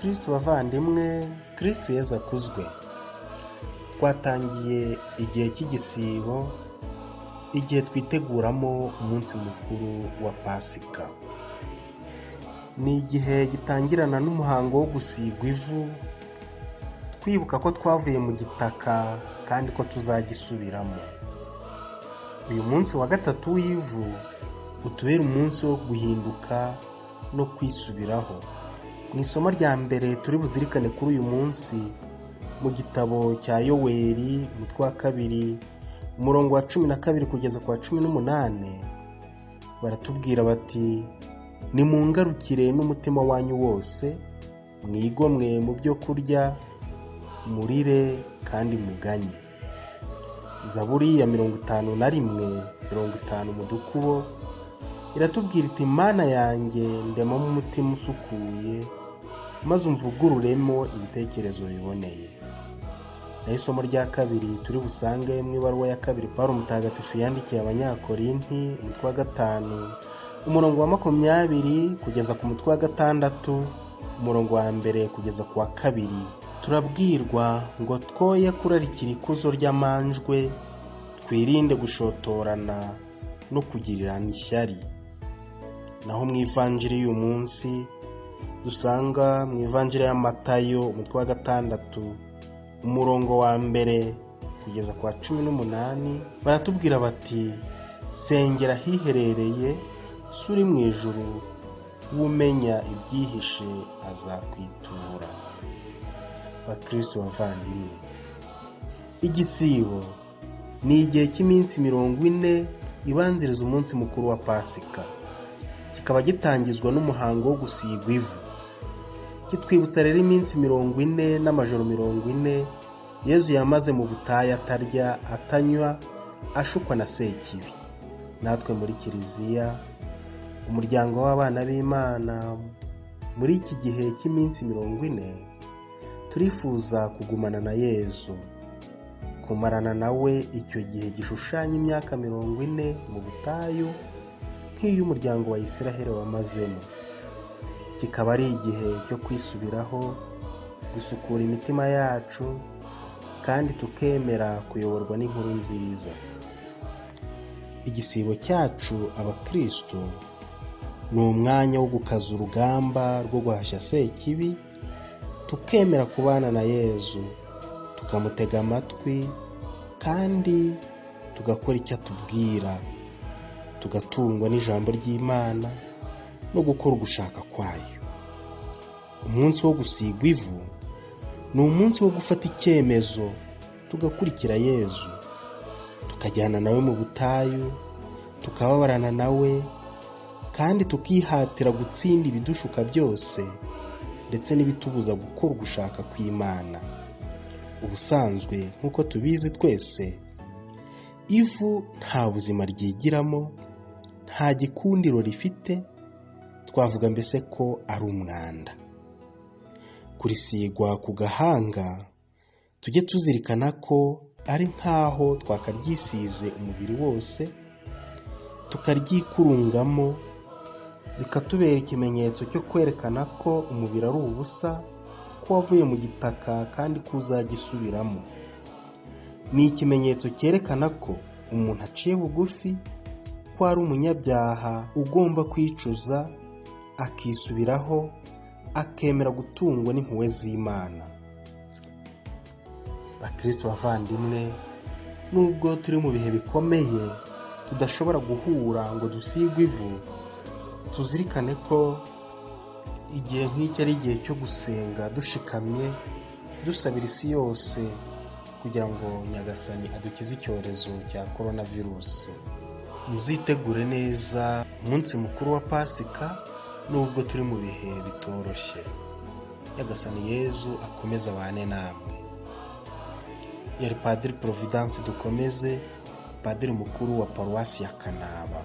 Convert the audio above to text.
Bakristu bavandimwe, Kristu Yezu akuzwe. Twatangiye igihe cy'igisibo, igihe twiteguramo umunsi mukuru wa Pasika. Ni igihe gitangirana n'umuhango wo gusigwa ivu, twibuka ko twavuye mu gitaka kandi ko tuzagisubiramo. Uyu munsi wa gatatu w'ivu utubera umunsi wo guhinduka no kwisubiraho. Mu isomo rya mbere turi buzirikane kuri uyu munsi, mu gitabo cya Yoweri umutwe wa 2 umurongo wa 12 kugeza ku wa 18, baratubwira bati: nimungarukire n'umutima wanyu wose, mwigomwe mu byo kurya, murire kandi muganye. Zaburi ya 51 50 mu dukubo iratubwira iti: Mana yanjye, ndemamo umutima usukuye, maze umvugururemo ibitekerezo biboneye. Naho isomo rya kabiri turi busange mu ibaruwa ya 2 Pawulo Mutagatifu yandikiye Abanyakorinti umutwe wa 5 umurongo wa 20 kugeza ku mutwe wa 6 umurongo wa 1 kugeza ku wa 2, turabwirwa ngo twoye kurarikira ikuzo ry'amanjwe, twirinde gushotorana no kugirirana ishyari. Naho mu ivanjiri y'uyu munsi dusanga mu ivanjiri ya Matayo umutwe wa 6 umurongo wa 1 kugeza ku wa 18, baratubwira bati: sengera ahiherereye, so uri mu ijuru w'umenya ibyihishe azakwitura. Bakristu bavandimwe, igisibo ni igihe cy'iminsi 40 ibanziriza umunsi mukuru wa Pasika, kikaba gitangizwa n'umuhango wo gusigwa ivu. Kitwibutsa rero iminsi 40 n'amajoro 40 Yezu yamaze mu butayu atarya atanywa, ashukwa na Sekibi. Natwe muri Kiliziya, umuryango w'abana b'Imana, muri iki gihe cy'iminsi 40 turifuza kugumana na Yezu, kumarana nawe icyo gihe gishushanya imyaka 40 mu butayu nk'iy'umuryango wa Isiraheli wamazemo. Kikaba ari igihe cyo kwisubiraho, gusukura imitima yacu, kandi tukemera kuyoborwa n'inkuru nziza. Igisibo cyacu abakristo ni umwanya wo gukaza urugamba rwo guhashya Sekibi, tukemera kubana na Yezu, tukamutega amatwi kandi tugakora icyo atubwira, tugatungwa n'ijambo ry'Imana no gukora ugushaka kwayo. Umunsi wo gusigwa ivu ni umunsi wo gufata icyemezo tugakurikira Yezu, tukajyana nawe mu butayu, tukababarana nawe, kandi tukihatira gutsinda ibidushuka byose ndetse n'ibitubuza gukora ugushaka kw'Imana. Ubusanzwe nk'uko tubizi twese, ivu nta buzima ryigiramo, nta gikundiro rifite, twavuga mbese ko ari umwanda. Kurisigwa ku gahanga, tujye tuzirikana ko ari nkaho twakaryisize umubiri wose, tukaryikurungamo, bikatubera ikimenyetso cyo kwerekana ko umubiri ari ubusa, ko wavuye mu gitaka kandi ko uzagisubiramo. Ni ikimenyetso cyerekana ko umuntu aciye bugufi, ko ari umunyabyaha ugomba kwicuza, akisubiraho, akemera gutungwa n'impuhwe z'Imana. Bakristu bavandimwe, nubwo turi mu bihe bikomeye tudashobora guhura ngo dusigwe ivu, tuzirikane ko igihe nk'iki ari igihe cyo gusenga dushikamye, dusabira isi yose kugira ngo Nyagasani adukize icyorezo cya coronavirus. Muzitegure neza umunsi mukuru wa Pasika nubwo turi mu bihe bitoroshye. Nyagasani Yezu akomeze abane namwe. Yari Padiri Providence Dukomeze, Padiri mukuru wa Paruwasi ya Kanaba.